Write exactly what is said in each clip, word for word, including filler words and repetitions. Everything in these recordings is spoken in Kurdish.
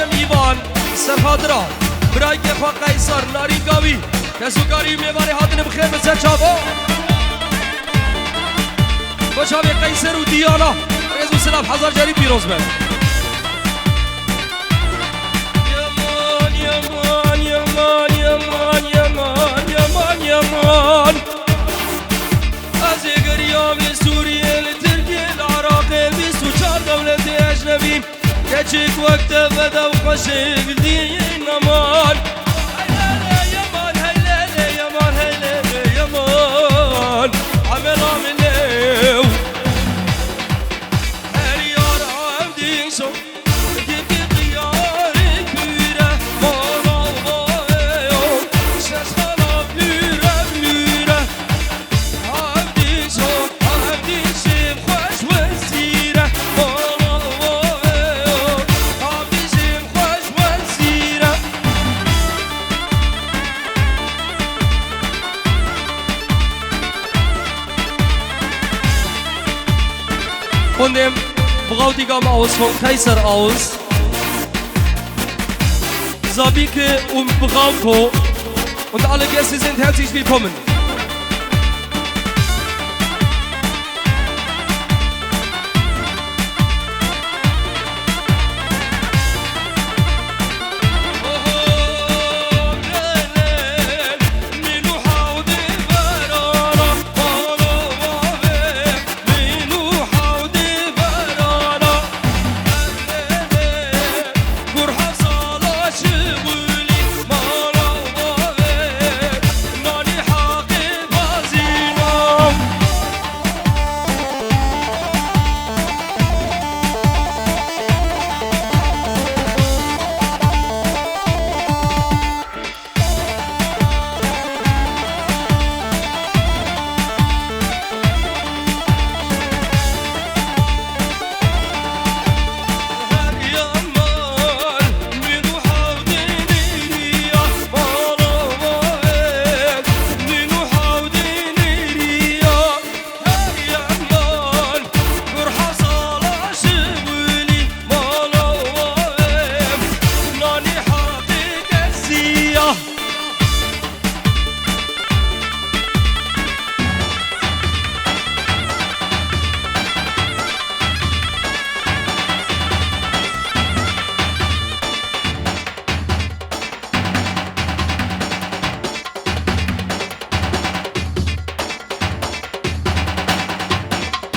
Îvan, Serhadira, birayê xwe Qeysar, Narîn Gavî, kesûkarî û mêvanê hatine bi xêr, bi ser çavan. Bo çavê Qeyser û Diyana, rêz û silav hezar carî pîroz be. Yaman, yaman, yaman, yaman, yaman, yaman, yaman. Ez ê geriyam li Sûriyê, li Tirkiyê, li Iraqê, li bîst û çar dewletê ecnebî. Keçik wek te vede û xweşik dîn neman. Hey lê lê yaman, hey lê lê yaman, hey lê lê yaman. Amela min ew. Her yar ev dîn şo. Von dem Bräutigam aus, von Kaiser aus, Sabike und Brauko und alle Gäste sind herzlich willkommen.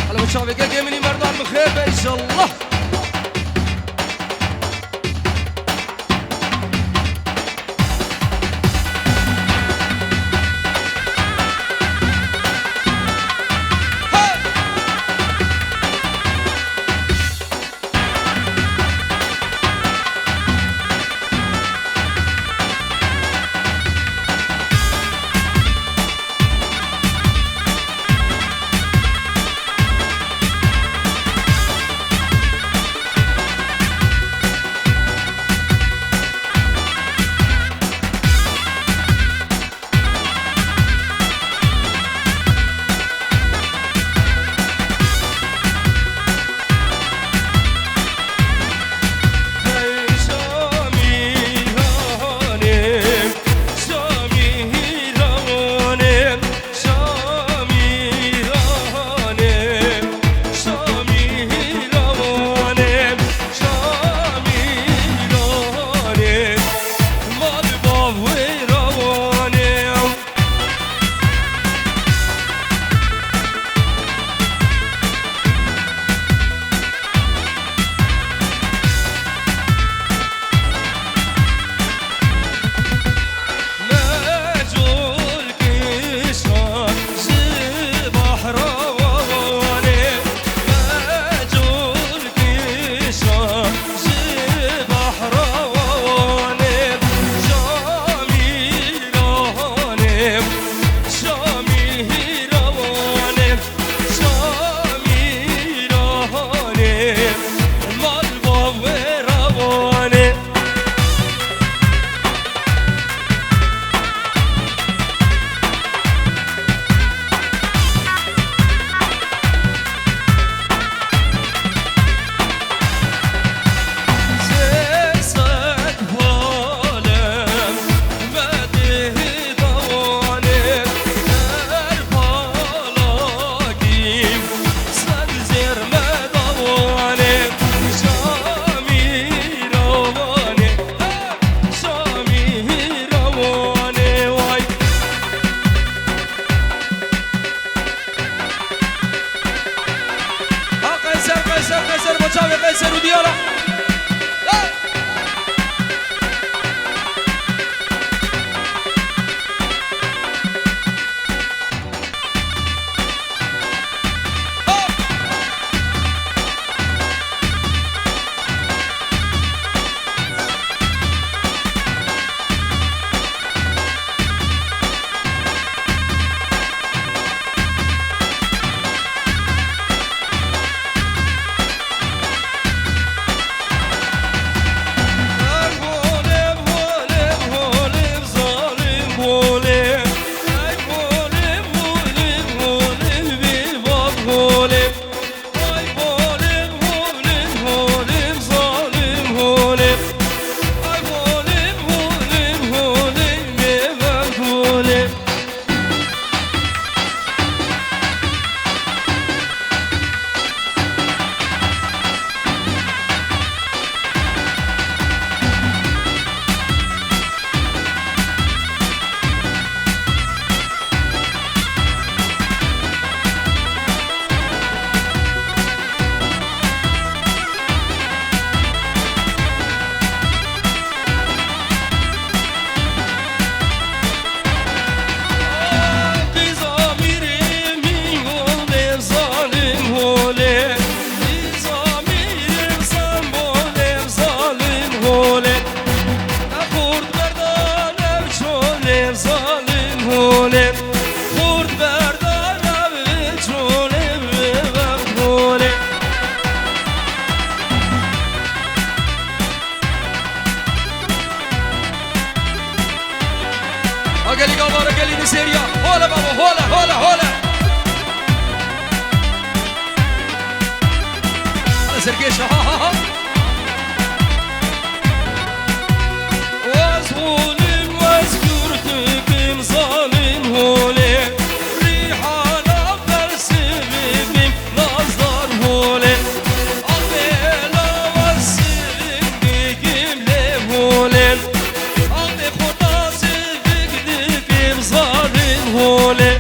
Hele çavê gegê min î merdan bi xêr be înşallah. Ha gelî gavara gelî Nizêriya. Hole baba, hole, hole, hole. Hadi serkeş, ha, ha, ha. Wez holim, wez kurtibim zalim hole. Rihana bersivim nazdar hole. Abela wez silim bigim le hole. Abi xwe nasivik dikim zalim hole.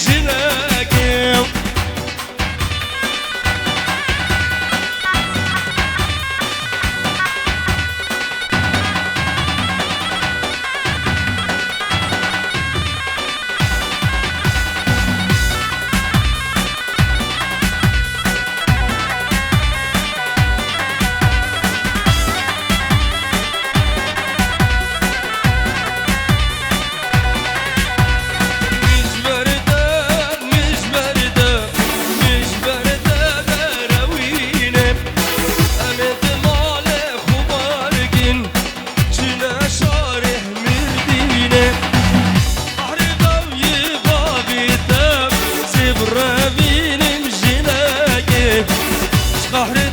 Jinekê. Min ji ber te, min ji ber te, min ji ber te derewîne. Em ê di malê xwe bergin, çine şarê Mêrdînê. Qehrê dawiyê bavê te, sê birevînim jinekê. Ji qehrê